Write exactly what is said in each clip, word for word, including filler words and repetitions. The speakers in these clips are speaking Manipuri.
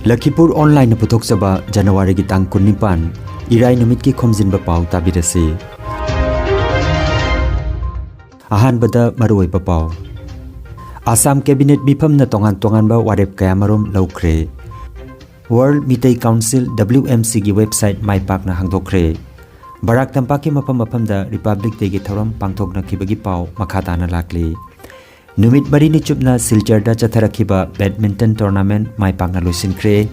ꯂꯈꯤꯄꯨꯔ ꯑꯣꯟꯂꯥꯏꯟꯅ ꯄꯨꯊꯣꯛꯆꯕ ꯖꯅꯋꯥꯔꯤꯒꯤ ꯇꯥꯡ ꯀꯨꯟꯅꯤꯄꯥꯟ, ꯏꯔꯥꯏ ꯅꯨꯃꯤꯠꯀꯤ ꯈꯣꯝꯖꯤꯟꯕ ꯄꯥꯎ ꯇꯥꯕꯤꯔꯁꯤ꯫ ꯑꯍꯥꯟꯕꯗ ꯃꯔꯨꯑꯣꯏꯕ ꯄꯥꯎ꯫ ꯑꯁꯥꯝ ꯀꯦꯕꯤꯅꯦꯠ ꯃꯤꯐꯝꯅ ꯇꯣꯉꯥꯟ ꯇꯣꯉꯥꯟꯕ ꯋꯥꯔꯦꯞ ꯀꯌꯥꯃꯔꯨꯝ ꯂꯧꯈ꯭ꯔꯦ꯫ World Meitei council, W M C ꯒꯤ ꯋꯦꯕꯁꯥꯏꯠ ꯃꯥꯏ ꯄꯥꯛꯅ ꯍꯥꯡꯗꯣꯛꯈ꯭ꯔꯦ꯫ ꯕꯔꯥꯛ ꯇꯝꯄꯥꯛꯀꯤ ꯃꯐꯝ ꯃꯐꯝꯗ ꯔꯤꯄꯕ꯭ꯂꯤꯛ ꯗꯦꯒꯤ ꯊꯧꯔꯝ ꯄꯥꯡꯊꯣꯛꯅꯈꯤꯕꯒꯤ ꯄꯥꯎ ꯃꯈꯥ ꯇꯥꯅ ꯂꯥꯛꯂꯤ꯫ ꯅꯨꯃꯤꯠ ꯃꯔꯤꯅꯤ ꯆꯨꯞꯅ ꯁꯤꯜꯆꯔꯗ ꯆꯠꯊꯔꯛꯈꯤꯕ ꯕꯦꯗꯃꯤꯟꯇꯟ ꯇꯣꯔꯅꯥꯃꯦꯟꯠ ꯃꯥꯏ ꯄꯥꯛꯅ ꯂꯣꯏꯁꯤꯟꯈ꯭ꯔꯦ꯫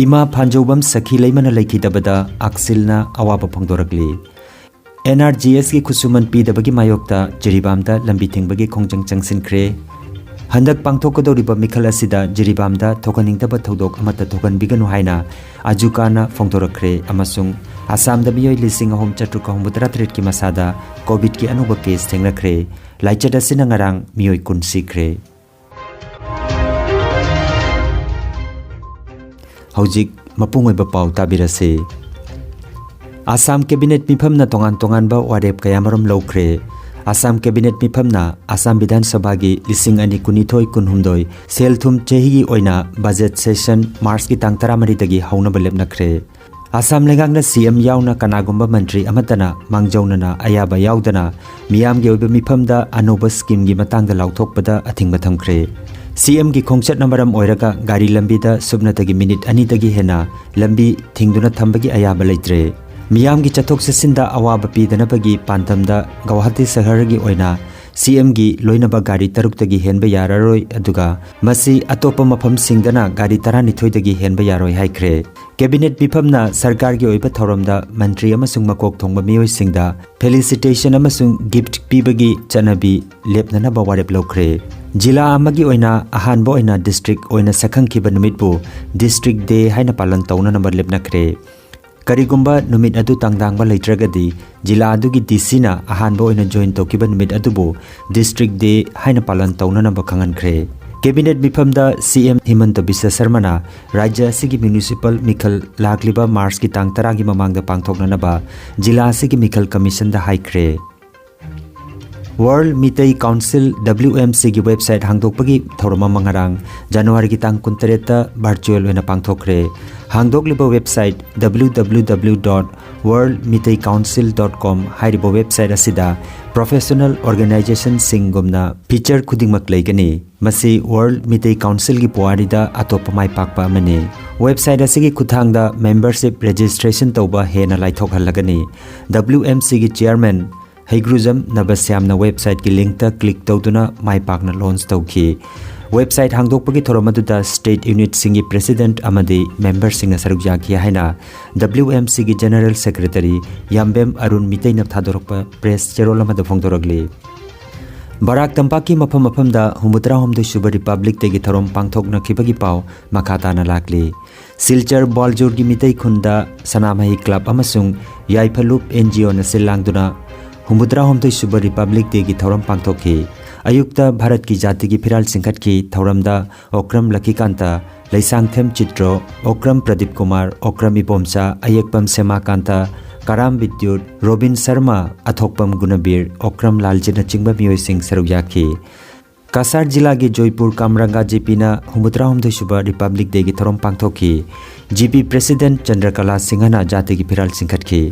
ꯏꯃꯥ ꯐꯥꯟꯖꯧꯕꯝ ꯁꯈꯤ ꯂꯩꯃꯅ ꯂꯩꯈꯤꯗꯕꯗ ꯑꯛꯁꯤꯜꯅ ꯑꯋꯥꯕ ꯐꯣꯡꯗꯣꯔꯛꯂꯤ꯫ N R G S ꯀꯤ ꯈꯨꯠꯁꯨꯃꯟ ꯄꯤꯗꯕꯒꯤ ꯃꯥꯌꯣꯛꯇ ꯖꯤꯔꯤꯕꯥꯝꯗ ꯂꯝꯕꯤ ꯊꯤꯡꯕꯒꯤ ꯈꯣꯡꯖꯪ ꯆꯪꯁꯤꯟꯈ꯭ꯔꯦ꯫ ꯍꯟꯗꯛ ꯄꯥꯡꯊꯣꯛꯀꯗꯧꯔꯤꯕ ꯃꯤꯈꯜ ꯑꯁꯤꯗ ꯖꯤꯔꯤꯕꯥꯝꯗ ꯊꯣꯛꯍꯟꯅꯤꯡꯗꯕ ꯊꯧꯗꯣꯛ ꯑꯃꯠꯇ ꯊꯣꯛꯍꯟꯕꯤꯒꯅꯨ ꯍꯥꯏꯅ ꯑꯖꯨꯀꯥꯅ ꯐꯣꯡꯗꯣꯔꯛꯈ꯭ꯔꯦ ꯑꯃꯁꯨꯡ ꯑꯁꯥꯝꯗ ꯃꯤꯑꯣꯏ ꯂꯤꯁꯤꯡ ꯑꯍꯨꯝ ꯆꯥꯇ꯭ꯔꯨꯛ ꯍꯨꯝꯐꯨꯇꯔꯥ ꯇꯔꯦꯠꯀꯤ ꯃꯁꯥꯗ ꯀꯣꯚꯤꯗꯀꯤ ꯑꯅꯧꯕ ꯀꯦꯁ ꯊꯦꯡꯅꯈ꯭ꯔꯦ꯫ ꯂꯥꯏꯆꯠ ꯑꯁꯤꯅ ꯉꯔꯥꯡ ꯃꯤꯑꯣꯏ ꯀꯨꯟ ꯁꯤꯈ꯭ꯔꯦ꯫ ꯍꯧꯖꯤꯛ ꯃꯄꯨꯡ ꯑꯣꯏꯕ ꯄꯥꯎ ꯇꯥꯕꯤꯔꯁꯤ꯫ ꯑꯁꯥꯝ ꯀꯦꯕꯤꯅꯦꯠ ꯃꯤꯐꯝꯅ ꯇꯣꯉꯥꯟ ꯇꯣꯉꯥꯟꯕ ꯋꯥꯔꯦꯞ ꯀꯌꯥꯃꯔꯨꯝ ꯂꯧꯈ꯭ꯔꯦ꯫ ꯑꯁꯥꯝ ꯀꯦꯕꯤꯅꯦꯠ ꯃꯤꯐꯝꯅ ꯑꯁꯥꯝ ꯕꯤꯙꯥꯟ ꯁꯚꯥꯒꯤ ꯂꯤꯁꯤꯡ ꯑꯅꯤ ꯀꯨꯟꯅꯤꯊꯣꯏ ꯀꯨꯟꯍꯨꯝꯗꯣꯏ ꯁꯦꯜ ꯊꯨꯝ ꯆꯍꯤꯒꯤ ꯑꯣꯏꯅ ꯕꯖꯦꯠ ꯁꯦꯁꯟ ꯃꯥꯔꯆꯀꯤ ꯇꯥꯡ ꯇꯔꯥꯃꯔꯤꯗꯒꯤ ꯍꯧꯅꯕ ꯂꯦꯞꯅꯈ꯭ꯔꯦ꯫ ꯑꯁꯥꯝ ꯂꯩꯉꯥꯛꯅ C M ꯌꯥꯎꯅ ꯀꯅꯥꯒꯨꯝꯕ ꯃꯟꯇ꯭ꯔꯤ ꯑꯃꯠꯇꯅ ꯃꯥꯡꯖꯧꯅꯅ ꯑꯌꯥꯕ ꯌꯥꯎꯗꯅ ꯃꯤꯌꯥꯝꯒꯤ ꯑꯣꯏꯕ ꯃꯤꯐꯝꯗ ꯑꯅꯧꯕ ꯁ꯭ꯀꯤꯝꯒꯤ ꯃꯇꯥꯡꯗ ꯂꯥꯎꯊꯣꯛꯄꯗ ꯑꯊꯤꯡꯕ ꯊꯝꯈ꯭ꯔꯦ꯫ C M ꯒꯤ ꯈꯣꯡꯆꯠꯅ ꯃꯔꯝ ꯑꯣꯏꯔꯒ ꯒꯥꯔꯤ ꯂꯝꯕꯤꯗ ꯁꯨꯞꯅꯇꯒꯤ ꯃꯤꯅꯤꯠ ꯑꯅꯤꯗꯒꯤ ꯍꯦꯟꯅ ꯂꯝꯕꯤ ꯊꯤꯡꯗꯨꯅ ꯊꯝꯕꯒꯤ ꯑꯌꯥꯕ ꯂꯩꯇ꯭ꯔꯦ꯫ ꯃꯤꯌꯥꯝꯒꯤ ꯆꯠꯊꯣꯛ ꯆꯠꯁꯤꯟꯗ ꯑꯋꯥꯕ ꯄꯤꯗꯅꯕꯒꯤ ꯄꯥꯟꯗꯝꯗ ꯒꯧꯍꯥꯇꯤ ꯁꯍꯔꯒꯤ ꯑꯣꯏꯅ C M ꯒꯤ ꯂꯣꯏꯅꯕ ꯒꯥꯔꯤ ꯇꯔꯨꯛꯇꯒꯤ ꯍꯦꯟꯕ ꯌꯥꯔꯔꯣꯏ, ꯑꯗꯨꯒ ꯃꯁꯤ ꯑꯇꯣꯞꯄ ꯃꯐꯝꯁꯤꯡꯗꯅ ꯒꯥꯔꯤ ꯇꯔꯥꯅꯤꯊꯣꯏꯗꯒꯤ ꯍꯦꯟꯕ ꯌꯥꯔꯣꯏ ꯍꯥꯏꯈ꯭ꯔꯦ꯫ ꯀꯦꯕꯤꯅꯦꯠ ꯃꯤꯐꯝꯅ ꯁꯔꯀꯥꯔꯒꯤ ꯑꯣꯏꯕ ꯊꯧꯔꯝꯗ ꯃꯟꯇ꯭ꯔꯤ ꯑꯃꯁꯨꯡ ꯃꯀꯣꯛ ꯊꯣꯡꯕ ꯃꯤꯑꯣꯏꯁꯤꯡꯗ ꯐꯦꯂꯤꯁꯤꯇꯦꯁꯟ ꯑꯃꯁꯨꯡ ꯒꯤꯐꯠ ꯄꯤꯕꯒꯤ ꯆꯠꯅꯕꯤ ꯂꯦꯞꯅꯅꯕ ꯋꯥꯔꯦꯞ ꯂꯧꯈ꯭ꯔꯦ꯫ ꯖꯤꯂꯥ ꯑꯃꯒꯤ ꯑꯣꯏꯅ ꯑꯍꯥꯟꯕ ꯑꯣꯏꯅ ꯗꯤꯁꯇ꯭ꯔꯤꯛ ꯑꯣꯏꯅ ꯁꯛꯈꯪꯈꯤꯕ ꯅꯨꯃꯤꯠꯄꯨ ꯗꯤꯁꯇ꯭ꯔꯤꯛ ꯗꯦ ꯍꯥꯏꯅ ꯄꯥꯂꯟ ꯇꯧꯅꯅꯕ ꯂꯦꯞꯅꯈ꯭ꯔꯦ꯫ ꯀꯔꯤꯒꯨꯝꯕ ꯅꯨꯃꯤꯠ ꯑꯗꯨ ꯇꯥꯡꯗꯥꯡꯕ ꯂꯩꯇ꯭ꯔꯒꯗꯤ, ꯖꯤꯂꯥ ꯑꯗꯨꯒꯤ D C ꯅ ꯑꯍꯥꯟꯕ ꯑꯣꯏꯅ ꯖꯣꯏꯟ ꯇꯧꯈꯤꯕ ꯅꯨꯃꯤꯠ ꯑꯗꯨꯕꯨ ꯗꯤꯁꯇ꯭ꯔꯤꯛ ꯗꯦ ꯍꯥꯏꯅ ꯄꯥꯂꯟ ꯇꯧꯅꯅꯕ ꯈꯪꯍꯟꯈ꯭ꯔꯦ꯫ ꯀꯦꯕꯤꯅꯦꯠ ꯃꯤꯐꯝꯗ C M ꯍꯤꯃꯟꯇ ꯕꯤꯁ꯭ꯋ ꯁꯔꯃꯅ ꯔꯥꯖ꯭ꯌ ꯑꯁꯤꯒꯤ ꯃ꯭ꯌꯨꯅꯤꯁꯤꯄꯥꯜ ꯃꯤꯈꯜ ꯂꯥꯛꯂꯤꯕ ꯃꯥꯔꯆꯀꯤ ꯇꯥꯡ ꯇꯔꯥꯒꯤ ꯃꯃꯥꯡꯗ ꯄꯥꯡꯊꯣꯛꯅꯅꯕ ꯖꯤꯂꯥ ꯑꯁꯤꯒꯤ ꯃꯤꯈꯜ ꯀꯃꯤꯁꯟꯗ ꯍꯥꯏꯈ꯭ꯔꯦ꯫ World Meitei Council, W M C ꯒꯤ website ꯍꯥꯡꯗꯣꯛꯄꯒꯤ ꯊꯧꯔꯝ ꯑꯃ ꯉꯔꯥꯡ January ꯒꯤ ꯇꯥꯡ ꯀꯨꯟꯇꯔꯦꯠꯇ virtual ꯑꯣꯏꯅ ꯄꯥꯡꯊꯣꯛꯈ꯭ꯔꯦ꯫ ꯍꯥꯡꯗꯣꯛꯂꯤꯕ website W W W dot world meitei council dot com ꯍꯥꯏꯔꯤꯕ website ꯑꯁꯤꯗ professional organization ꯁꯤꯡꯒꯨꯝꯅ feature ꯈꯨꯗꯤꯡꯃꯛ ꯂꯩꯒꯅꯤ꯫ ꯃꯁꯤ World Meitei Council ꯒꯤ ꯄꯨꯋꯥꯔꯤꯗ ꯑꯇꯣꯞꯄ ꯃꯥꯏ ꯄꯥꯛꯄ ꯑꯃꯅꯤ꯫ Website ꯑꯁꯤꯒꯤ ꯈꯨꯠꯊꯥꯡꯗ membership registration ꯇꯧꯕ ꯍꯦꯟꯅ ꯂꯥꯏꯊꯣꯛꯍꯜꯂꯒꯅꯤ꯫ W M C ꯒꯤ chairman ꯍꯩꯒ꯭ꯔꯨꯖꯝ ꯅꯕꯁ꯭ꯌꯥꯝꯅ website ꯀꯤ link ꯇ click ꯇꯧꯗꯨꯅ ꯃꯥꯏ ꯄꯥꯛꯅ launch ꯇꯧꯈꯤ꯫ Website ꯍꯥꯡꯗꯣꯛꯄꯒꯤ ꯊꯧꯔꯝ ꯑꯗꯨꯗ state unit ꯁꯤꯡꯒꯤ president ꯑꯃꯗꯤ member ꯁꯤꯡꯅ ꯁꯔꯨꯛ ꯌꯥꯈꯤ ꯍꯥꯏꯅ W M C ꯒꯤ general secretary ꯌꯥꯝꯕꯦꯝ ꯑꯔꯨꯟ ꯃꯤꯇꯩꯅ ꯊꯥꯗꯣꯔꯛꯄ press ꯆꯦꯔꯣꯜ ꯑꯃꯗ ꯐꯣꯡꯗꯣꯔꯛꯂꯤ꯫ ꯕꯔꯥꯛ ꯇꯝꯄꯥꯛꯀꯤ ꯃꯐꯝ ꯃꯐꯝꯗ ꯍꯨꯝꯐꯨꯇꯔꯥꯍꯨꯝꯗꯣꯏ ꯁꯨꯕ Republic Day ꯒꯤ ꯊꯧꯔꯝ ꯄꯥꯡꯊꯣꯛꯅꯈꯤꯕꯒꯤ ꯄꯥꯎ ꯃꯈꯥ ꯇꯥꯅ ꯂꯥꯛꯂꯤ꯫ ꯁꯤꯜꯆꯔ ꯕ꯭ꯋꯥꯜꯖꯨꯔꯒꯤ ꯃꯤꯇꯩ ꯈꯨꯟꯗ ꯁꯅꯥꯃꯍꯤ club ꯑꯃꯁꯨꯡ ꯌꯥꯏꯐꯂꯨꯞ N G O ꯅ ꯁꯤꯜ ꯂꯥꯡꯗꯨꯅ ꯍꯨꯝꯐꯨꯇꯔꯥꯍꯨꯝꯗꯣꯏ ꯁꯨꯕ Republic Day ꯒꯤ ꯊꯧꯔꯝ ꯄꯥꯡꯊꯣꯛꯈꯤ꯫ ꯑꯌꯨꯛꯇ ꯚꯥꯔꯠꯀꯤ ꯖꯥꯇꯤꯒꯤ ꯐꯤꯔꯥꯜ ꯆꯤꯡꯈꯠꯈꯤ꯫ ꯊꯧꯔꯝꯗ ꯑꯣꯀ꯭ꯔꯝ ꯂꯛꯈꯤꯀꯥꯟꯇ, ꯂꯩꯁꯥꯡꯊꯦꯝ ꯆꯤꯇ꯭ꯔꯣ, ꯑꯣꯀ꯭ꯔꯝ ꯄ꯭ꯔꯗꯤꯞ ꯀꯨꯃꯥꯔ, ꯑꯣꯀ꯭ꯔꯝ ꯏꯕꯣꯝꯆꯥ, ꯑꯌꯦꯛꯄꯝ ꯁꯦꯃꯥꯀꯥꯟꯇ, ꯀꯔꯥꯝ ꯕꯤꯗ꯭ꯌꯨꯠ, ꯔꯣꯕꯤꯟ ꯁꯔꯃ, ꯑꯊꯣꯛꯄꯝ ꯒꯨꯅꯕꯤꯔ, ꯑꯣꯀ꯭ꯔꯝ ꯂꯥꯜꯖꯤꯠꯅꯆꯤꯡꯕ ꯃꯤꯑꯣꯏꯁꯤꯡ ꯁꯔꯨꯛ ꯌꯥꯈꯤ꯫ ꯀꯁꯥꯔ ꯖꯤꯂꯥꯒꯤ ꯖꯣꯏꯄꯨꯔ ꯀꯥꯝꯔꯪꯒꯥ G P ꯅ ꯍꯨꯝꯐꯨꯇꯔꯥꯍꯨꯝꯗꯣꯏ ꯁꯨꯕ Republic Day ꯒꯤ ꯊꯧꯔꯝ ꯄꯥꯡꯊꯣꯛꯈꯤ꯫ G P president ꯆꯟꯗ꯭ꯔꯀꯂꯥ ꯁꯤꯡꯍꯅ ꯖꯥꯇꯤꯒꯤ ꯐꯤꯔꯥꯜ ꯆꯤꯡꯈꯠꯈꯤ꯫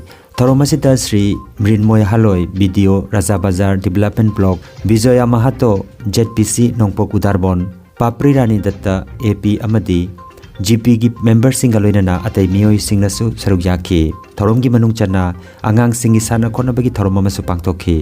ꯊꯧꯔꯝ ꯑꯁꯤꯗ ꯁ꯭ꯔꯤ ꯃ꯭ꯔꯤꯟꯃꯣꯏ ꯍꯥꯂꯣꯏ, B D O, ꯔꯥꯖꯥ ꯕꯖꯥꯔ Development Block, ꯕꯤꯖꯣꯌꯥ ꯃꯍꯥꯇꯣ, Z P C ꯅꯣꯡꯄꯣꯛ ꯎꯗꯥꯔꯕꯣꯟ, ꯄꯥꯄ꯭ꯔꯤ ꯔꯥꯅꯤ ꯗꯠꯇ, A P ꯑꯃꯗꯤ G P ꯒꯤ member ꯁꯤꯡꯒ ꯂꯣꯏꯅꯅ ꯑꯇꯩ ꯃꯤꯑꯣꯏꯁꯤꯡꯅꯁꯨ ꯁꯔꯨꯛ ꯌꯥꯈꯤ꯫ ꯊꯧꯔꯝꯒꯤ ꯃꯅꯨꯡ ꯆꯟꯅ ꯑꯉꯥꯡꯁꯤꯡꯒꯤ ꯁꯥꯟꯅ ꯈꯣꯠꯅꯕꯒꯤ ꯊꯧꯔꯝ ꯑꯃꯁꯨ ꯄꯥꯡꯊꯣꯛꯈꯤ꯫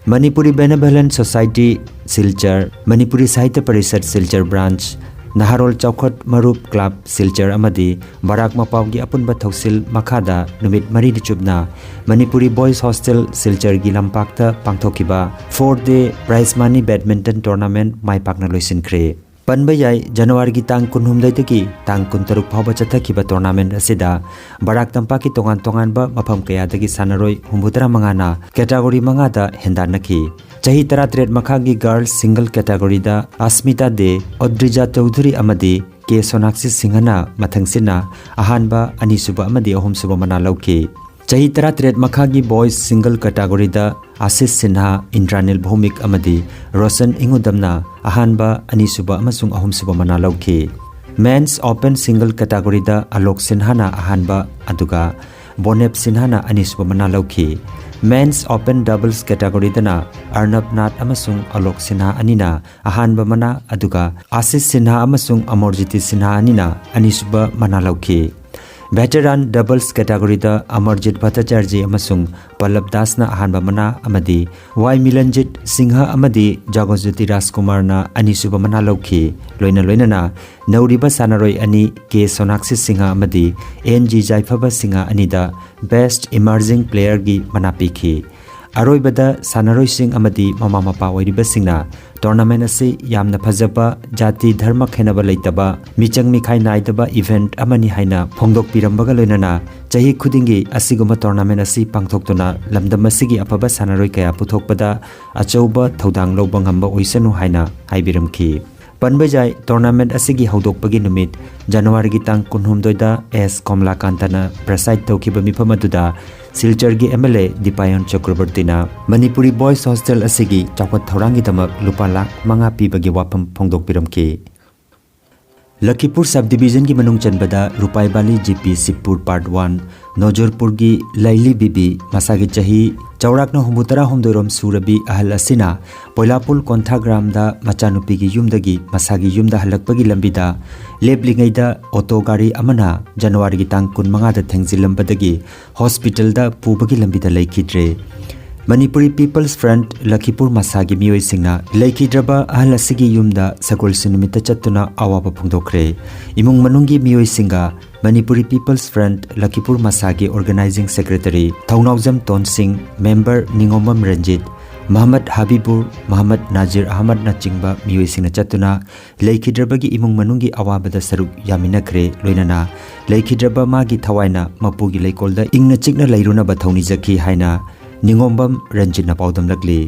Manipuri Benevolent Society Silchar, Manipuri Sahitya Parishad Silchar Branch, ꯅꯍꯥꯔꯣꯜ ꯆꯥꯎꯈꯠ ꯃꯔꯨꯞ ꯀ꯭ꯂꯕ ꯁꯤꯜꯆꯔ ꯑꯃꯗꯤ ꯕꯔꯥꯛ ꯃꯄꯥꯎꯒꯤ ꯑꯄꯨꯟꯕ ꯊꯧꯁꯤꯜ ꯃꯈꯥꯗ ꯅꯨꯃꯤꯠ ꯃꯔꯤꯅꯤ ꯆꯨꯞꯅ ꯃꯅꯤꯄꯨꯔꯤ ꯕꯣꯏꯁ ꯍꯣꯁꯇꯦꯜ ꯁꯤꯜꯆꯔꯒꯤ ꯂꯝꯄꯥꯛꯇ ꯄꯥꯡꯊꯣꯛꯈꯤꯕ four day prize money badminton tournament ꯃꯥꯏ ꯄꯥꯛꯅ ꯂꯣꯏꯁꯤꯟꯈ꯭ꯔꯦ꯫ ꯄꯟꯕ ꯌꯥꯏ, ꯖꯅꯋꯥꯔꯤꯒꯤ ꯇꯥꯡ ꯀꯨꯟꯍꯨꯝꯗꯣꯏꯗꯒꯤ ꯇꯥꯡ ꯀꯨꯟꯇꯔꯨꯛ ꯐꯥꯎꯕ ꯆꯠꯊꯈꯤꯕ tournament ꯑꯁꯤꯗ ꯕꯔꯥꯛ ꯇꯝꯄꯥꯛꯀꯤ ꯇꯣꯉꯥꯟ ꯇꯣꯉꯥꯟꯕ ꯃꯐꯝ ꯀꯌꯥꯗꯒꯤ ꯁꯥꯟꯅꯔꯣꯏ ꯍꯨꯝꯐꯨꯇꯔꯥ ꯃꯉꯥꯅ category ꯃꯉꯥꯗ ꯍꯦꯟꯗꯥꯟꯅꯈꯤ꯫ ꯆꯍꯤ ꯇꯔꯥꯇꯔꯦꯠ ꯃꯈꯥꯒꯤ girls single category ꯗ ꯑꯁꯃꯤꯇꯥ ꯗꯦ, ꯑꯣꯗ꯭ꯔꯤꯖꯥ ꯆꯧꯙꯨꯔꯤ ꯑꯃꯗꯤ ꯀꯦ ꯁꯣꯅꯥꯛꯁꯤ ꯁꯤꯡꯍꯅ ꯃꯊꯪꯁꯤꯠꯅ ꯑꯍꯥꯟꯕ, ꯑꯅꯤꯁꯨꯕ ꯑꯃꯗꯤ ꯑꯍꯨꯝꯁꯨꯕ ꯃꯅꯥ ꯂꯧꯈꯤ꯫ ꯆꯍꯤ ꯇꯔꯥꯇꯔꯦꯠ ꯃꯈꯥꯒꯤ boys single category ꯗ ꯑꯥꯁꯤꯁ ꯁꯤꯟꯍꯥ, ꯏꯟꯗ꯭ꯔꯥꯅꯤꯜ ꯚꯧꯃꯤꯛ ꯑꯃꯗꯤ ꯔꯣꯁꯟ ꯏꯉꯨꯗꯝꯅ ꯑꯍꯥꯟꯕ, ꯑꯅꯤꯁꯨꯕ ꯑꯃꯁꯨꯡ ꯑꯍꯨꯝꯁꯨꯕ ꯃꯅꯥ ꯂꯧꯈꯤ꯫ Men's open single category ꯗ ꯑꯂꯣꯛ ꯁꯤꯟꯍꯥꯅ ꯑꯍꯥꯟꯕ, ꯑꯗꯨꯒ ꯕꯣꯅꯦꯞ ꯁꯤꯟꯍꯥꯅ ꯑꯅꯤꯁꯨꯕ ꯃꯅꯥ ꯂꯧꯈꯤ꯫ Men's open doubles category ꯗꯅ ꯑꯔꯅꯕ ꯅꯥꯊ ꯑꯃꯁꯨꯡ ꯑꯂꯣꯛ ꯁꯤꯟꯍꯥ ꯑꯅꯤꯅ ꯑꯍꯥꯟꯕ ꯃꯅꯥ, ꯑꯗꯨꯒ ꯑꯥꯁꯤꯁ ꯁꯤꯟꯍꯥ ꯑꯃꯁꯨꯡ ꯑꯃꯔꯖꯤꯇꯤ ꯁꯤꯟꯍꯥ ꯑꯅꯤꯅ ꯑꯅꯤꯁꯨꯕ ꯃꯅꯥ ꯂꯧꯈꯤ꯫ Veteran doubles category ꯗ ꯑꯃꯔꯖꯤꯠ ꯚꯠꯇꯥꯆꯥꯔꯖꯤ ꯑꯃꯁꯨꯡ ꯄꯜꯂꯕ ꯗꯥꯁꯅ ꯑꯍꯥꯟꯕ ꯃꯅꯥ ꯑꯃꯗꯤ ꯋꯥꯏ ꯃꯤꯂꯟꯖꯤꯠ ꯁꯤꯡꯍ ꯑꯃꯗꯤ ꯖꯥꯒꯣꯖꯣꯇꯤ ꯔꯥꯖꯀꯨꯃꯥꯔꯅ ꯑꯅꯤꯁꯨꯕ ꯃꯅꯥ ꯂꯧꯈꯤ꯫ ꯂꯣꯏꯅ ꯂꯣꯏꯅꯅ ꯅꯧꯔꯤꯕ ꯁꯥꯟꯅꯔꯣꯏ ꯑꯅꯤ ꯀꯦ ꯁꯣꯅꯥꯛꯁꯤ ꯁꯤꯡꯍ ꯑꯃꯗꯤ ꯑꯦꯟ ꯖꯤ ꯖꯥꯏꯐꯕ ꯁꯤꯡꯍ ꯑꯅꯤꯗ best emerging player ꯒꯤ ꯃꯅꯥ ꯄꯤꯈꯤ꯫ ꯑꯔꯣꯏꯕꯗ ꯁꯥꯟꯅꯔꯣꯏꯁꯤꯡ ꯑꯃꯗꯤ ꯃꯃꯥ ꯃꯄꯥ ꯑꯣꯏꯔꯤꯕꯁꯤꯡꯅ tournament ꯑꯁꯤ ꯌꯥꯝꯅ ꯐꯖꯕ, ꯖꯥꯇꯤ ꯙꯔꯃ ꯈꯦꯟꯅꯕ ꯂꯩꯇꯕ, ꯃꯤꯆꯪ ꯃꯤꯈꯥꯏ ꯅꯥꯏꯗꯕ event ꯑꯃꯅꯤ ꯍꯥꯏꯅ ꯐꯣꯡꯗꯣꯛꯄꯤꯔꯝꯕꯒ ꯂꯣꯏꯅꯅ ꯆꯍꯤ ꯈꯨꯗꯤꯡꯒꯤ ꯑꯁꯤꯒꯨꯝꯕ tournament ꯑꯁꯤ ꯄꯥꯡꯊꯣꯛꯇꯨꯅ ꯂꯝꯗꯝ ꯑꯁꯤꯒꯤ ꯑꯐꯕ ꯁꯥꯟꯅꯔꯣꯏ ꯀꯌꯥ ꯄꯨꯊꯣꯛꯄꯗ ꯑꯆꯧꯕ ꯊꯧꯗꯥꯡ ꯂꯧꯕ ꯉꯝꯕ ꯑꯣꯏꯁꯅꯨ ꯍꯥꯏꯅ ꯍꯥꯏꯕꯤꯔꯝꯈꯤ꯫ ꯄꯟꯕ ꯌꯥꯏ, tournament ꯑꯁꯤꯒꯤ ꯍꯧꯗꯣꯛꯄꯒꯤ ꯅꯨꯃꯤꯠ ꯖꯅꯋꯥꯔꯤꯒꯤ ꯇꯥꯡ ꯀꯨꯟꯍꯨꯝꯗꯣꯏꯗ ꯑꯦꯁ ꯀꯣꯝꯂꯥꯀꯥꯟꯇꯅ preside ꯇꯧꯈꯤꯕ ꯃꯤꯐꯝ ꯑꯗꯨꯗ ꯁꯤꯜꯆꯔꯒꯤ M L A ꯗꯤꯄꯥꯌꯟ ꯆꯀ꯭ꯔꯕꯔꯇꯤꯅ Manipuri boys hostel ꯑꯁꯤꯒꯤ ꯆꯥꯎꯈꯠ ꯊꯧꯔꯥꯡꯒꯤꯗꯃꯛ ꯂꯨꯄꯥ ꯂꯥꯈ ꯃꯉꯥ ꯄꯤꯕꯒꯤ ꯋꯥꯐꯝ ꯐꯣꯡꯗꯣꯛꯄꯤꯔꯝꯈꯤ꯫ ꯂꯈꯤꯄꯨꯔ sub division ꯒꯤ ꯃꯅꯨꯡ ꯆꯟꯕꯗ ꯔꯨꯄꯥꯏꯕꯥꯂꯤ G P ꯁꯤꯕꯄꯨꯔ part one, ꯅꯣꯖꯨꯔꯄꯨꯔꯒꯤ ꯂꯩꯂꯤ ꯕꯤꯕꯤ ꯃꯁꯥꯒꯤ ꯆꯍꯤ ꯆꯥꯎꯔꯥꯛꯅ ꯍꯨꯝꯐꯨꯇꯔꯥ ꯍꯨꯝꯗꯣꯏꯔꯣꯝ ꯁꯨꯔꯕꯤ ꯑꯍꯜ ꯑꯁꯤꯅ ꯄꯣꯏꯂꯥꯄꯨꯜ ꯀꯣꯟꯊꯥꯒ꯭ꯔꯥꯝꯗ ꯃꯆꯥꯅꯨꯄꯤꯒꯤ ꯌꯨꯝꯗꯒꯤ ꯃꯁꯥꯒꯤ ꯌꯨꯝꯗ ꯍꯜꯂꯛꯄꯒꯤ ꯂꯝꯕꯤꯗ ꯂꯦꯞꯂꯤꯉꯩꯗ ꯑꯣꯇꯣ ꯒꯥꯔꯤ ꯑꯃꯅ ꯖꯅꯋꯥꯔꯤꯒꯤ ꯇꯥꯡ ꯀꯨꯟꯃꯉꯥꯗ ꯊꯦꯡꯖꯤꯜꯂꯝꯕꯗꯒꯤ ꯍꯣꯁꯄꯤꯇꯥꯜꯗ ꯄꯨꯕꯒꯤ ꯂꯝꯕꯤꯗ ꯂꯩꯈꯤꯗ꯭ꯔꯦ꯫ ꯃꯅꯤꯄꯨꯔꯤ ꯄꯤꯄꯜꯁ ꯐ꯭ꯔꯟꯠ ꯂꯈꯤꯄꯨꯔ ꯃꯁꯥꯒꯤ ꯃꯤꯑꯣꯏꯁꯤꯡꯅ ꯂꯩꯈꯤꯗ꯭ꯔꯕ ꯑꯍꯜ ꯑꯁꯤꯒꯤ ꯌꯨꯝꯗ ꯁꯒꯣꯜꯁꯦꯟ ꯅꯨꯃꯤꯠꯇ ꯆꯠꯇꯨꯅ ꯑꯋꯥꯕ ꯐꯣꯡꯗꯣꯛꯈ꯭ꯔꯦ꯫ ꯏꯃꯨꯡ ꯃꯅꯨꯡꯒꯤ ꯃꯤꯑꯣꯏꯁꯤꯡꯒ ꯃꯅꯤꯄꯨꯔꯤ ꯄꯤꯄꯜꯁ ꯐ꯭ꯔꯟꯠ ꯂꯈꯤꯄꯨꯔ ꯃꯁꯥꯒꯤ ꯑꯣꯔꯒꯅꯥꯏꯖꯤꯡ ꯁꯦꯀ꯭ꯔꯦꯇꯔꯤ ꯊꯧꯅꯥꯎꯖꯝ ꯇꯣꯟꯁꯤꯡ, ꯃꯦꯝꯕꯔ ꯅꯤꯉꯣꯝꯕꯝ ꯔꯟꯖꯤꯠ, ꯃꯍꯃꯗ ꯍꯕꯤꯕꯨꯔ, ꯃꯍꯃꯗ ꯅꯥꯖꯤꯔ ꯑꯍꯃꯗꯅꯆꯤꯡꯕ ꯃꯤꯑꯣꯏꯁꯤꯡꯅ ꯆꯠꯇꯨꯅ ꯂꯩꯈꯤꯗ꯭ꯔꯕꯒꯤ ꯏꯃꯨꯡ ꯃꯅꯨꯡꯒꯤ ꯑꯋꯥꯕꯗ ꯁꯔꯨꯛ ꯌꯥꯃꯤꯟꯅꯈ꯭ꯔꯦ꯫ ꯂꯣꯏꯅꯅ ꯂꯩꯈꯤꯗ꯭ꯔꯕ ꯃꯥꯒꯤ ꯊꯋꯥꯏꯅ ꯃꯄꯨꯒꯤ ꯂꯩꯀꯣꯜꯗ ꯏꯪꯅ ꯆꯤꯛꯅ ꯂꯩꯔꯨꯅꯕ ꯊꯧꯅꯤꯖꯈꯤ ꯍꯥꯏꯅ ꯅꯤꯉꯣꯝꯕꯝ ꯔꯟꯖꯤꯠꯅ ꯄꯥꯎꯗꯝꯂꯛꯂꯤ꯫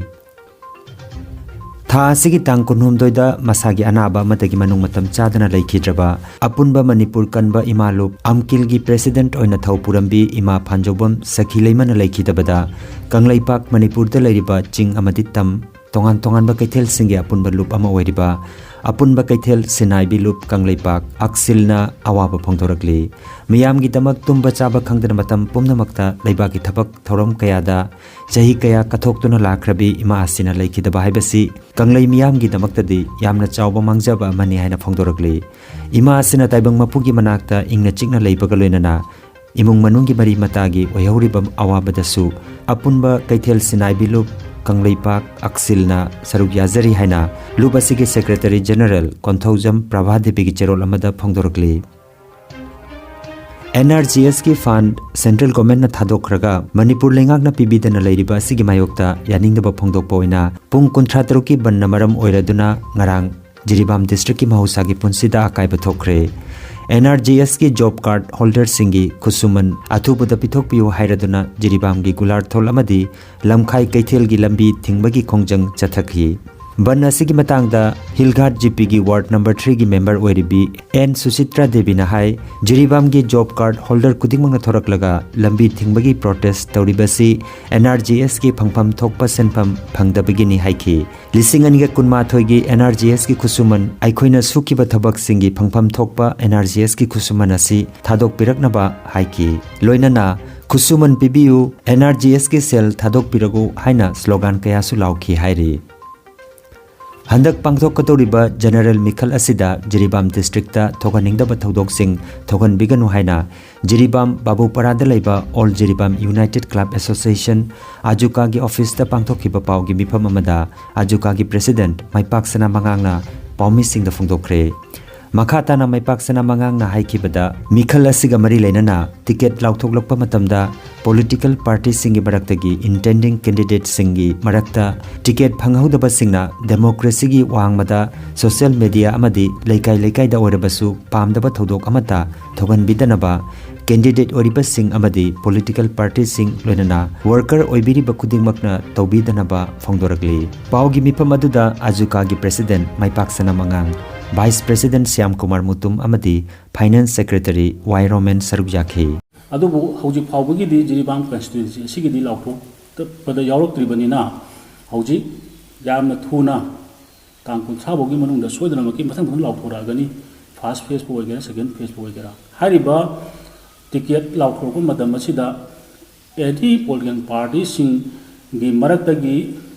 ꯊꯥ ꯑꯁꯤꯒꯤ ꯇꯥꯡ ꯀꯨꯟꯍꯨꯝꯗꯣꯏꯗ ꯃꯁꯥꯒꯤ ꯑꯅꯥꯕ ꯑꯃꯗꯒꯤ ꯃꯅꯨꯡ ꯃꯇꯝ ꯆꯥꯗꯅ ꯂꯩꯈꯤꯗ꯭ꯔꯕ ꯑꯄꯨꯟꯕ ꯃꯅꯤꯄꯨꯔ ꯀꯟꯕ ꯏꯃꯥ ꯂꯨꯞ ꯑꯝꯀꯤꯜꯒꯤ ꯄ꯭ꯔꯦꯁꯤꯗꯦꯟꯠ ꯑꯣꯏꯅ ꯊꯧ ꯄꯨꯔꯝꯕꯤ ꯏꯃꯥ ꯐꯥꯟꯖꯧꯕꯝ ꯁꯈꯤ ꯂꯩꯃꯅ ꯂꯩꯈꯤꯗꯕꯗ ꯀꯪꯂꯩꯄꯥꯛ ꯃꯅꯤꯄꯨꯔꯗ ꯂꯩꯔꯤꯕ ꯆꯤꯡ ꯑꯃꯗꯤ ꯇꯝ ꯇꯣꯉꯥꯟ ꯇꯣꯉꯥꯟꯕ ꯀꯩꯊꯦꯜꯁꯤꯡꯒꯤ ꯑꯄꯨꯟꯕ ꯂꯨꯞ ꯑꯃ ꯑꯣꯏꯔꯤꯕ ꯑꯄꯨꯟꯕ ꯀꯩꯊꯦꯜ ꯁꯤꯟꯅꯥꯏꯕꯤ ꯂꯨꯞ ꯀꯪꯂꯩꯄꯥꯛ ꯑꯛꯁꯤꯜꯅ ꯑꯋꯥꯕ ꯐꯣꯡꯗꯣꯔꯛꯂꯤ꯫ ꯃꯤꯌꯥꯝꯒꯤꯗꯃꯛ ꯇꯨꯝꯕ ꯆꯥꯕ ꯈꯪꯗꯅ ꯃꯇꯝ ꯄꯨꯝꯅꯃꯛꯇ ꯂꯩꯕꯥꯛꯀꯤ ꯊꯕꯛ ꯊꯧꯔꯝ ꯀꯌꯥꯗ ꯆꯍꯤ ꯀꯌꯥ ꯀꯠꯊꯣꯛꯇꯨꯅ ꯂꯥꯛꯈ꯭ꯔꯕꯤ ꯏꯃꯥ ꯑꯁꯤꯅ ꯂꯩꯈꯤꯗꯕ ꯍꯥꯏꯕꯁꯤ ꯀꯪꯂꯩ ꯃꯤꯌꯥꯝꯒꯤꯗꯃꯛꯇꯗꯤ ꯌꯥꯝꯅ ꯆꯥꯎꯕ ꯃꯥꯡꯖꯕ ꯑꯃꯅꯤ ꯍꯥꯏꯅ ꯐꯣꯡꯗꯣꯔꯛꯂꯤ꯫ ꯏꯃꯥ ꯑꯁꯤꯅ ꯇꯥꯏꯕꯪ ꯃꯄꯨꯒꯤ ꯃꯅꯥꯛꯇ ꯏꯪꯅ ꯆꯤꯛꯅ ꯂꯩꯕꯒ ꯂꯣꯏꯅꯅ ꯏꯃꯨꯡ ꯃꯅꯨꯡꯒꯤ ꯃꯔꯤ ꯃꯇꯥꯒꯤ ꯑꯣꯏꯍꯧꯔꯤꯕ ꯑꯋꯥꯕꯗꯁꯨ ꯑꯄꯨꯟꯕ ꯀꯩꯊꯦꯜ ꯁꯤꯟꯅꯥꯏꯕꯤ ꯂꯨꯞ ꯀꯪꯂꯩꯄꯥꯛ ꯑꯛꯁꯤꯜꯅ ꯁꯔꯨꯛ ꯌꯥꯖꯔꯤ ꯍꯥꯏꯅ ꯂꯨꯞ ꯑꯁꯤꯒꯤ ꯁꯦꯀ꯭ꯔꯦꯇꯔꯤ ꯖꯦꯅꯔꯦꯜ ꯀꯣꯟꯊꯧꯖꯝ ꯄ꯭ꯔꯚꯥ ꯗꯦꯕꯤꯒꯤ ꯆꯦꯔꯣꯜ ꯑꯃꯗ ꯐꯣꯡꯗꯣꯔꯛꯂꯤ꯫ ꯑꯦꯟ ꯑꯥꯔ ꯖꯤ ꯑꯦꯁꯀꯤ ꯐꯟꯗ ꯁꯦꯟꯇ꯭ꯔꯦꯜ ꯒꯣꯔꯃꯦꯟꯠꯅ ꯊꯥꯗꯣꯛꯈ꯭ꯔꯒ ꯃꯅꯤꯄꯨꯔ ꯂꯩꯉꯥꯛꯅ ꯄꯤꯕꯤꯗꯅ ꯂꯩꯔꯤꯕ ꯑꯁꯤꯒꯤ ꯃꯥꯌꯣꯛꯇ ꯌꯥꯅꯤꯡꯗꯕ ꯐꯣꯡꯗꯣꯛꯄ ꯑꯣꯏꯅ ꯄꯨꯡ ꯀꯨꯟꯊ꯭ꯔꯥ ꯇꯔꯨꯛꯀꯤ ꯕꯟꯗ ꯃꯔꯝ ꯑꯣꯏꯔꯗꯨꯅ ꯉꯔꯥꯡ ꯖꯤꯔꯤꯕꯥꯝ ꯗꯤꯁꯇ꯭ꯔꯤꯛꯀꯤ ꯃꯍꯧꯁꯥꯒꯤ ꯄꯨꯟꯁꯤꯗ ꯑꯀꯥꯏꯕ ꯊꯣꯛꯈ꯭ꯔꯦ꯫ ꯑꯦꯟ ꯑꯥꯔ ꯖꯤ ꯑꯦꯁꯀꯤ ꯖꯣꯕ ꯀꯥꯔꯗ ꯍꯣꯜꯗꯔꯁꯤꯡꯒꯤ ꯈꯨꯠꯁꯨꯃꯟ ꯑꯊꯨꯕꯗ ꯄꯤꯊꯣꯛꯄꯤꯌꯨ ꯍꯥꯏꯔꯗꯨꯅ ꯖꯤꯔꯤꯕꯥꯝꯒꯤ ꯒꯨꯂꯥꯔꯊꯣꯜ ꯑꯃꯗꯤ ꯂꯝꯈꯥꯏ ꯀꯩꯊꯦꯜꯒꯤ ꯂꯝꯕꯤ ꯊꯤꯡꯕꯒꯤ ꯈꯣꯡꯖꯪ ꯆꯠꯊꯈꯤ꯫ ꯕꯟ ꯑꯁꯤꯒꯤ ꯃꯇꯥꯡꯗ ꯍꯤꯜ ꯘꯥꯠ ꯖꯤ ꯄꯤꯒꯤ ꯋꯥꯔꯗ ꯅꯝꯕꯔ ꯊ꯭ꯔꯤꯒꯤ ꯃꯦꯝꯕꯔ ꯑꯣꯏꯔꯤꯕꯤ ꯑꯦꯟ ꯁꯨꯆꯤꯇ꯭ꯔꯥ ꯗꯦꯕꯤꯅ ꯍꯥꯏ, ꯖꯤꯔꯤꯕꯥꯝꯒꯤ ꯖꯣꯕ ꯀꯥꯔꯗ ꯍꯣꯜꯗꯔ ꯈꯨꯗꯤꯡꯃꯛꯅ ꯊꯣꯔꯛꯂꯒ ꯂꯝꯕꯤ ꯊꯤꯡꯕꯒꯤ ꯄ꯭ꯔꯣꯇꯦꯁ ꯇꯧꯔꯤꯕꯁꯤ ꯑꯦꯟ ꯑꯥꯔ ꯖꯤ ꯑꯦꯁꯀꯤ ꯐꯪꯐꯝ ꯊꯣꯛꯄ ꯁꯦꯟꯐꯝ ꯐꯪꯗꯕꯒꯤꯅꯤ ꯍꯥꯏꯈꯤ꯫ ꯂꯤꯁꯤꯡ ꯑꯅꯤꯒ ꯀꯨꯟꯃꯥꯊꯣꯏꯒꯤ ꯑꯦꯟ ꯑꯥꯔ ꯖꯤ ꯑꯦꯁꯀꯤ ꯈꯨꯠꯁꯨꯃꯟ, ꯑꯩꯈꯣꯏꯅ ꯁꯨꯈꯤꯕ ꯊꯕꯛꯁꯤꯡꯒꯤ ꯐꯪꯐꯝ ꯊꯣꯛꯄ ꯑꯦꯟ ꯑꯥꯔ ꯖꯤ ꯑꯦꯁꯀꯤ ꯈꯨꯠꯁꯨꯃꯟ ꯑꯁꯤ ꯊꯥꯗꯣꯛꯄꯤꯔꯛꯅꯕ ꯍꯥꯏꯈꯤ꯫ ꯂꯣꯏꯅꯅ "ꯈꯨꯠꯁꯨꯃꯟ ꯄꯤꯕꯤꯌꯨ, ꯑꯦꯟ ꯑꯥꯔ ꯖꯤ ꯑꯦꯁꯀꯤ ꯁꯦꯜ ꯊꯥꯗꯣꯛꯄꯤꯔꯛꯎ" ꯍꯥꯏꯅ ꯁ꯭ꯂꯣꯒꯥꯟ ꯀꯌꯥꯁꯨ ꯂꯥꯎꯈꯤ ꯍꯥꯏꯔꯤ꯫ ꯍꯟꯗꯛ ꯄꯥꯡꯊꯣꯛꯀꯗꯧꯔꯤꯕ ꯖꯦꯅꯔꯦꯜ ꯃꯤꯈꯜ ꯑꯁꯤꯗ ꯖꯤꯔꯤꯕꯥꯝ ꯗꯤꯁꯇ꯭ꯔꯤꯛꯇ ꯊꯣꯛꯍꯟꯅꯤꯡꯗꯕ ꯊꯧꯗꯣꯛꯁꯤꯡ ꯊꯣꯛꯍꯟꯕꯤꯒꯅꯨ ꯍꯥꯏꯅ ꯖꯤꯔꯤꯕꯥꯝ ꯕꯥꯕꯨꯄꯥꯔꯥꯗ ꯂꯩꯕ all Jiribam united club association, ꯑꯖꯨꯀꯥꯒꯤ ꯑꯣꯐꯤꯁꯇ ꯄꯥꯡꯊꯣꯛꯈꯤꯕ ꯄꯥꯎꯒꯤ ꯃꯤꯐꯝ ꯑꯃꯗ ꯑꯖꯨꯀꯥꯒꯤ ꯄ꯭ꯔꯦꯁꯤꯗꯦꯟꯠ ꯃꯥꯏꯄꯥꯛꯁꯅꯥ ꯃꯉꯥꯡꯅ ꯄꯥꯎꯃꯤꯁꯤꯡꯗ ꯐꯣꯡꯗꯣꯛꯈ꯭ꯔꯦ꯫ ꯃꯈꯥ ꯇꯥꯅ ꯃꯥꯏꯄꯥꯛꯁꯅꯥ ꯃꯉꯥꯡꯅ ꯍꯥꯏꯈꯤꯕꯗ, ꯃꯤꯈꯜ ꯑꯁꯤꯒ ꯃꯔꯤ ꯂꯩꯅꯅ ꯇꯤꯀꯦꯠ ꯂꯥꯎꯊꯣꯛꯂꯛꯄ ꯃꯇꯝꯗ ꯄꯣꯂꯤꯇꯤꯀꯦꯜ ꯄꯥꯔꯇꯤꯁꯤꯡꯒꯤ ꯃꯔꯛꯇꯒꯤ ꯏꯟꯇꯦꯟꯗꯤꯡ ꯀꯦꯟꯗꯤꯗꯦꯠꯁꯤꯡꯒꯤ ꯃꯔꯛꯇ ꯇꯤꯀꯦꯠ ꯐꯪꯍꯧꯗꯕꯁꯤꯡꯅ ꯗꯦꯃꯣꯀ꯭ꯔꯦꯁꯤꯒꯤ ꯋꯥꯡꯃꯗ ꯁꯣꯁꯤꯌꯦꯜ ꯃꯤꯗꯤꯌꯥ ꯑꯃꯗꯤ ꯂꯩꯀꯥꯏ ꯂꯩꯀꯥꯏꯗ ꯑꯣꯏꯔꯕꯁꯨ ꯄꯥꯝꯗꯕ ꯊꯧꯗꯣꯛ ꯑꯃꯠꯇ ꯊꯣꯛꯍꯟꯕꯤꯗꯅꯕ ꯀꯦꯟꯗꯤꯗꯦꯠ ꯑꯣꯏꯔꯤꯕꯁꯤꯡ ꯑꯃꯗꯤ ꯄꯣꯂꯤꯇꯤꯀꯦꯜ ꯄꯥꯔꯇꯤꯁꯤꯡ, ꯂꯣꯏꯅꯅ ꯋꯥꯔꯀꯔ ꯑꯣꯏꯕꯤꯔꯤꯕ ꯈꯨꯗꯤꯡꯃꯛꯅ ꯇꯧꯕꯤꯗꯅꯕ ꯐꯣꯡꯗꯣꯔꯛꯂꯤ꯫ ꯄꯥꯎꯒꯤ ꯃꯤꯐꯝ ꯑꯗꯨꯗ ꯑꯖꯨꯀꯥꯒꯤ ꯄ꯭ꯔꯦꯁꯤꯗꯦꯟꯠ ꯃꯥꯏꯄꯥꯛꯁꯅꯥ ꯃꯉꯥꯡ, ꯚꯥꯏꯁ ꯄ꯭ꯔꯦꯁꯤꯗꯦꯟꯠ ꯁ꯭ꯌꯥꯝ ꯀꯨꯃꯥꯔ ꯃꯨꯇꯨꯝ ꯑꯃꯗꯤ ꯐꯥꯏꯅꯥꯟꯁ ꯁꯦꯀ꯭ꯔꯦꯇꯔꯤ ꯋꯥꯏ ꯔꯣꯃꯦꯟ ꯁꯔꯨꯛ ꯌꯥꯈꯤ꯫ ꯑꯗꯨꯕꯨ ꯍꯧꯖꯤꯛ ꯐꯥꯎꯕꯒꯤꯗꯤ ꯖꯤꯔꯤꯕꯥꯝ ꯀꯟꯁꯇꯤꯇ꯭ꯋꯦꯟꯁꯤ ꯑꯁꯤꯒꯤꯗꯤ ꯂꯥꯎꯊꯣꯛꯄꯗ ꯌꯥꯎꯔꯛꯇ꯭ꯔꯤꯕꯅꯤꯅ, ꯍꯧꯖꯤꯛ ꯌꯥꯝꯅ ꯊꯨꯅ ꯇꯥꯡ ꯀꯨꯟꯊ꯭ꯔꯥ ꯐꯥꯎꯒꯤ ꯃꯅꯨꯡꯗ ꯁꯣꯏꯗꯅꯃꯛꯀꯤ ꯃꯊꯪ ꯃꯊꯪ ꯂꯥꯎꯊꯣꯔꯛꯑꯒꯅꯤ꯫ ꯐꯥꯔꯁ ꯐꯦꯖꯄꯨ ꯑꯣꯏꯒꯦꯔꯥ, ꯁꯦꯀꯦꯟ ꯐꯦꯖꯄꯨ ꯑꯣꯏꯒꯦꯔꯥ, ꯍꯥꯏꯔꯤꯕ ꯇꯤꯀꯦꯠ ꯂꯥꯎꯊꯣꯔꯛꯄ ꯃꯇꯝ ꯑꯁꯤꯗ ꯑꯦꯅꯤ ꯄꯣꯂꯤꯇꯤꯀꯦꯜ ꯄꯥꯔꯇꯤꯁꯤꯡꯒꯤ ꯃꯔꯛꯇꯒꯤ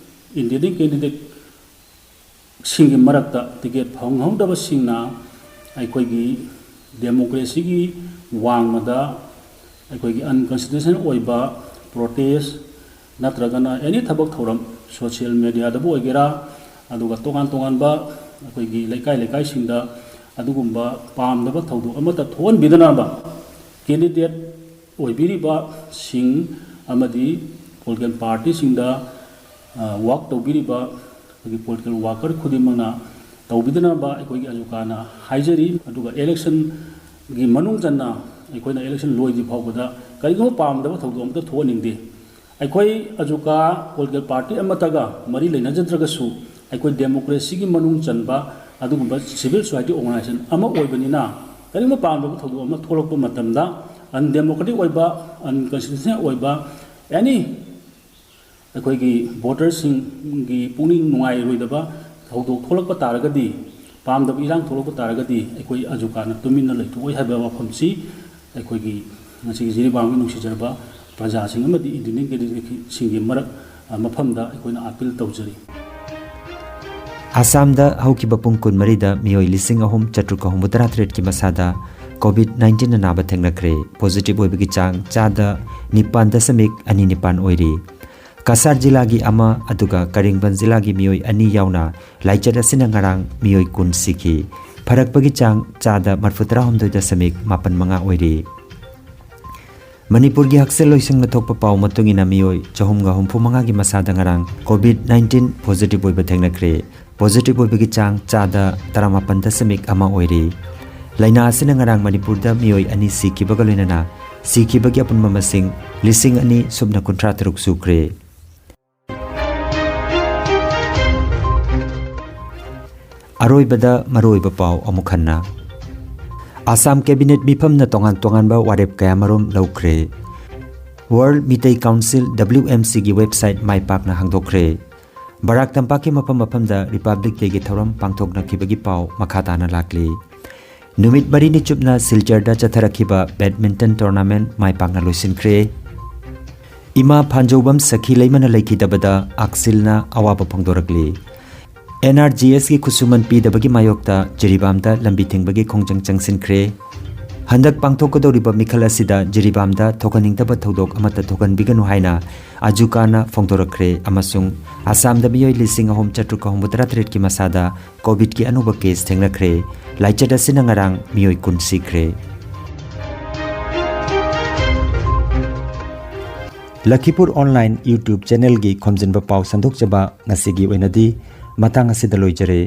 ꯏꯟꯗꯤꯄꯦꯟꯗꯦꯟ ꯀꯦꯟꯗꯤꯗꯦꯠꯁꯤꯡꯒꯤ ꯃꯔꯛꯇ ꯇꯤꯀꯦꯠ ꯐꯪꯍꯧꯗꯕꯁꯤꯡꯅ ꯑꯩꯈꯣꯏꯒꯤ ꯗꯦꯃꯣꯀ꯭ꯔꯦꯁꯤꯒꯤ ꯋꯥꯡꯃꯗ ꯑꯩꯈꯣꯏꯒꯤ ꯑꯟꯀꯟꯁꯇꯤꯇ꯭ꯌꯨꯁꯅꯦꯜ ꯑꯣꯏꯕ ꯄ꯭ꯔꯣꯇꯦꯁ ꯅꯠꯇ꯭ꯔꯒꯅ ꯑꯦꯅꯤ ꯊꯕꯛ ꯊꯧꯔꯝ, ꯁꯣꯁꯤꯌꯦꯜ ꯃꯦꯗꯤꯌꯥꯗꯕꯨ ꯑꯣꯏꯒꯦꯔꯥ, ꯑꯗꯨꯒ ꯇꯣꯉꯥꯟ ꯇꯣꯉꯥꯟꯕ ꯑꯩꯈꯣꯏꯒꯤ ꯂꯩꯀꯥꯏ ꯂꯩꯀꯥꯏꯁꯤꯡꯗ ꯑꯗꯨꯒꯨꯝꯕ ꯄꯥꯝꯗꯕ ꯊꯧꯗꯣꯛ ꯑꯃꯠꯇ ꯊꯣꯛꯍꯟꯕꯤꯗꯅꯕ ꯀꯦꯟꯗꯤꯗꯦꯠ ꯑꯣꯏꯕꯤꯔꯤꯕꯁꯤꯡ ꯑꯃꯗꯤ ꯄꯣꯂꯤꯇꯤꯀꯦꯜ ꯄꯥꯔꯇꯤꯁꯤꯡꯗ, ꯑ, ꯋꯥꯛ ꯇꯧꯕꯤꯔꯤꯕ ꯑꯩꯈꯣꯏꯒꯤ ꯄꯣꯂꯤꯇꯤꯀꯦꯜ ꯋꯥꯀꯔ ꯈꯨꯗꯤꯡꯃꯛꯅ ꯇꯧꯕꯤꯗꯅꯕ ꯑꯩꯈꯣꯏꯒꯤ ꯑꯖꯨꯀꯥꯅ ꯍꯥꯏꯖꯔꯤ꯫ ꯑꯗꯨꯒ ꯏꯂꯦꯛꯁꯟꯒꯤ ꯃꯅꯨꯡ ꯆꯟꯅ ꯑꯩꯈꯣꯏꯅ ꯏꯂꯦꯛꯁꯟ ꯂꯣꯏꯗ꯭ꯔꯤ ꯐꯥꯎꯕꯗ ꯀꯔꯤꯒꯨꯝꯕ ꯄꯥꯝꯗꯕ ꯊꯧꯗꯣꯛ ꯑꯃꯠꯇ ꯊꯣꯛꯍꯟꯅꯤꯡꯗꯦ꯫ ꯑꯩꯈꯣꯏ ꯑꯖꯨꯀꯥ ꯄꯣꯂꯤꯇꯤꯀꯦꯜ ꯄꯥꯔꯇꯤ ꯑꯃꯠꯇꯒ ꯃꯔꯤ ꯂꯩꯅꯖꯗ꯭ꯔꯒꯁꯨ, ꯑꯩꯈꯣꯏ ꯗꯦꯃꯣꯀ꯭ꯔꯦꯁꯤꯒꯤ ꯃꯅꯨꯡ ꯆꯟꯕ ꯑꯗꯨꯒꯨꯝꯕ ꯁꯤꯚꯤꯜ ꯁꯣꯁꯥꯏꯇꯤ ꯑꯣꯔꯒꯅꯥꯏꯖꯦꯁꯟ ꯑꯃ ꯑꯣꯏꯕꯅꯤꯅ, ꯀꯔꯤꯒꯨꯝꯕ ꯄꯥꯝꯗꯕ ꯊꯧꯗꯣꯛ ꯑꯃ ꯊꯣꯛꯂꯛꯄ ꯃꯇꯝꯗ, ꯑꯟꯗꯦꯃꯣꯀ꯭ꯔꯦꯇꯤꯛ ꯑꯣꯏꯕ, ꯑꯟꯀꯟꯁꯇꯤꯇ꯭ꯌꯨꯁꯅꯦꯜ ꯑꯣꯏꯕ, ꯑꯦꯅꯤ ꯑꯩꯈꯣꯏꯒꯤ ꯚꯣꯇꯔꯁꯤꯡꯒꯤ ꯄꯨꯛꯅꯤꯡ ꯅꯨꯡꯉꯥꯏꯔꯣꯏꯗꯕ ꯊꯧꯗꯣꯛ ꯊꯣꯛꯂꯛꯄ ꯇꯥꯔꯒꯗꯤ, ꯄꯥꯝꯗꯕ ꯏꯔꯥꯡ ꯊꯣꯛꯂꯛꯄ ꯇꯥꯔꯒꯗꯤ, ꯑꯩꯈꯣꯏ ꯑꯖꯨꯀꯥꯅ ꯇꯨꯃꯤꯟꯅ ꯂꯩꯊꯣꯛꯑꯣꯏ ꯍꯥꯏꯕ ꯋꯥꯐꯝꯁꯤ ꯑꯩꯈꯣꯏꯒꯤ ꯉꯁꯤꯒꯤ ꯖꯤꯔꯤꯕꯥꯝꯒꯤ ꯅꯨꯡꯁꯤꯖꯔꯕ ꯄ꯭ꯔꯖꯥꯁꯤꯡ ꯑꯃꯗꯤ ꯏꯟꯗꯤꯄꯦꯟꯗꯦꯟ ꯀꯦꯟꯗꯤꯗꯦꯠꯁꯤꯡꯒꯤ ꯃꯔꯛ, ꯑ, ꯃꯐꯝꯗ ꯑꯩꯈꯣꯏꯅ ꯑꯥꯄꯤꯜ ꯇꯧꯖꯔꯤ꯫ ꯑꯁꯥꯝꯗ ꯍꯧꯈꯤꯕ ꯄꯨꯡ ꯀꯨꯟꯃꯔꯤꯗ ꯃꯤꯑꯣꯏ ꯂꯤꯁꯤꯡ ꯑꯍꯨꯝ ꯆꯥꯇ꯭ꯔꯨꯛꯀ ꯍꯨꯝꯐꯨꯇꯔꯥ ꯇꯔꯦꯠꯀꯤ ꯃꯁꯥꯗ COVID nineteen ꯅꯥꯕ ꯊꯦꯡꯅꯈ꯭ꯔꯦ꯫ Positive ꯑꯣꯏꯕꯒꯤ ꯆꯥꯡ ꯆꯥꯗ ꯅꯤꯄꯥꯟ ꯗꯁꯃꯤꯛ ꯑꯅꯤ ꯅꯤꯄꯥꯟ ꯑꯣꯏꯔꯤ꯫ ꯀꯁꯥꯔ ꯖꯤꯂꯥꯒꯤ ꯑꯃ ꯑꯗꯨꯒ ꯀꯔꯤꯡꯕꯟ ꯖꯤꯂꯥꯒꯤ ꯃꯤꯑꯣꯏ ꯑꯅꯤ ꯌꯥꯎꯅ ꯂꯥꯏꯆꯠ ꯑꯁꯤꯅ ꯉꯔꯥꯡ ꯃꯤꯑꯣꯏ ꯀꯨꯟ ꯁꯤꯈꯤ꯫ ꯐꯔꯛꯄꯒꯤ ꯆꯥꯡ ꯆꯥꯗ ꯃꯔꯐꯨ ꯇꯔꯥꯍꯨꯝꯗꯣꯏ ꯗꯁꯃꯤꯛ ꯃꯥꯄꯟ ꯃꯉꯥ ꯑꯣꯏꯔꯤ꯫ ꯃꯅꯤꯄꯨꯔꯒꯤ ꯍꯛꯁꯦꯜ ꯂꯣꯏꯁꯪꯅ ꯊꯣꯛꯄ ꯄꯥꯎ ꯃꯇꯨꯡ ꯏꯟꯅ ꯃꯤꯑꯣꯏ ꯆꯍꯨꯝꯒ ꯍꯨꯝꯐꯨ ꯃꯉꯥꯒꯤ ꯃꯁꯥꯗ ꯉꯔꯥꯡ COVID nineteen positive ꯑꯣꯏꯕ ꯊꯦꯡꯅꯈ꯭ꯔꯦ꯫ Positive ꯑꯣꯏꯕꯒꯤ ꯆꯥꯡ ꯆꯥꯗ ꯇꯔꯥꯃꯥꯄꯟ ꯗꯁꯃꯤꯛ ꯑꯃ ꯑꯣꯏꯔꯤ꯫ ꯂꯥꯏꯅꯥ ꯑꯁꯤꯅ ꯉꯔꯥꯡ ꯃꯅꯤꯄꯨꯔꯗ ꯃꯤꯑꯣꯏ ꯑꯅꯤ ꯁꯤꯈꯤꯕꯒ ꯂꯣꯏꯅꯅ ꯁꯤꯈꯤꯕꯒꯤ ꯑꯄꯨꯟꯕ ꯃꯁꯤꯡ ꯂꯤꯁꯤꯡ ꯑꯅꯤ ꯁꯨꯞꯅ ꯀꯨꯟꯊ꯭ꯔꯥ ꯇꯔꯨꯛ ꯁꯨꯈ꯭ꯔꯦ꯫ ꯑꯔꯣꯏꯕꯗ ꯃꯔꯨꯑꯣꯏꯕ ꯄꯥꯎ ꯑꯃꯨꯛ ꯍꯟꯅ꯫ ꯑꯁꯥꯝ cabinet ꯃꯤꯐꯝꯅ ꯇꯣꯉꯥꯟ ꯇꯣꯉꯥꯟꯕ ꯋꯥꯔꯦꯞ ꯀꯌꯥꯃꯔꯨꯝ ꯂꯧꯈ꯭ꯔꯦ꯫ World ꯃꯤꯇꯩ Council, WMCꯒꯤ website ꯃꯥꯏ ꯄꯥꯛꯅ ꯍꯥꯡꯗꯣꯛꯈ꯭ꯔꯦ꯫ ꯕꯔꯥꯛ ꯇꯝꯄꯥꯛꯀꯤ ꯃꯐꯝ ꯃꯐꯝꯗ Republic Dayꯒꯤ ꯊꯧꯔꯝ ꯄꯥꯡꯊꯣꯛꯅꯈꯤꯕꯒꯤ ꯄꯥꯎ ꯃꯈꯥ ꯇꯥꯅ ꯂꯥꯛꯂꯤ꯫ ꯅꯨꯃꯤꯠ ꯃꯔꯤꯅꯤ ꯆꯨꯞꯅ ꯁꯤꯜꯆꯔꯗ ꯆꯠꯊꯔꯛꯈꯤꯕ badminton tournament ꯃꯥꯏ ꯄꯥꯛꯅ ꯂꯣꯏꯁꯤꯟꯈ꯭ꯔꯦ꯫ ꯏꯃꯥ ꯐꯥꯟꯖꯧꯕꯝ ꯁꯈꯤ ꯂꯩꯃꯅ ꯂꯩꯈꯤꯗꯕꯗ ꯑꯛꯁꯤꯜꯅ ꯑꯋꯥꯕ ꯐꯣꯡꯗꯣꯔꯛꯂꯤ꯫ NREGSꯀꯤ ꯈꯨꯠꯁꯨꯃꯟ ꯄꯤꯗꯕꯒꯤ ꯃꯥꯌꯣꯛꯇ ꯖꯤꯔꯤꯕꯥꯝꯗ ꯂꯝꯕꯤ ꯊꯤꯡꯕꯒꯤ ꯈꯣꯡꯖꯪ ꯆꯪꯁꯤꯟꯈ꯭ꯔꯦ꯫ ꯍꯟꯗꯛ ꯄꯥꯡꯊꯣꯛꯀꯗꯧꯔꯤꯕ ꯃꯤꯈꯜ ꯑꯁꯤꯗ ꯖꯤꯔꯤꯕꯥꯝꯗ ꯊꯣꯛꯍꯟꯅꯤꯡꯗꯕ ꯊꯧꯗꯣꯛ ꯑꯃꯠꯇ ꯊꯣꯛꯍꯟꯕꯤꯒꯅꯨ ꯍꯥꯏꯅ ꯑꯖꯨꯀꯥꯅ ꯐꯣꯡꯗꯣꯔꯛꯈ꯭ꯔꯦ ꯑꯃꯁꯨꯡ ꯑꯁꯥꯝꯗ ꯃꯤꯑꯣꯏ ꯂꯤꯁꯤꯡ ꯑꯍꯨꯝ ꯆꯥꯇ꯭ꯔꯨꯛꯀ ꯍꯨꯝꯐꯨꯇꯔꯥ ꯇꯔꯦꯠꯀꯤ ꯃꯁꯥꯗ COVIDꯀꯤ ꯑꯅꯧꯕ case ꯊꯦꯡꯅꯈ꯭ꯔꯦ꯫ ꯂꯥꯏꯆꯠ ꯑꯁꯤꯅ ꯉꯔꯥꯡ ꯃꯤꯑꯣꯏ ꯀꯨꯟ ꯁꯤꯈ꯭ꯔꯦ꯫ ꯂꯈꯤꯄꯨꯔ online YouTube channelꯒꯤ ꯈꯣꯝꯖꯤꯟꯕ ꯄꯥꯎ ꯁꯟꯗꯣꯛꯆꯕ ꯉꯁꯤꯒꯤ ꯑꯣꯏꯅꯗꯤ ꯃꯇꯥꯡ ꯑꯁꯤꯗ ꯂꯣꯏꯖꯔꯦ꯫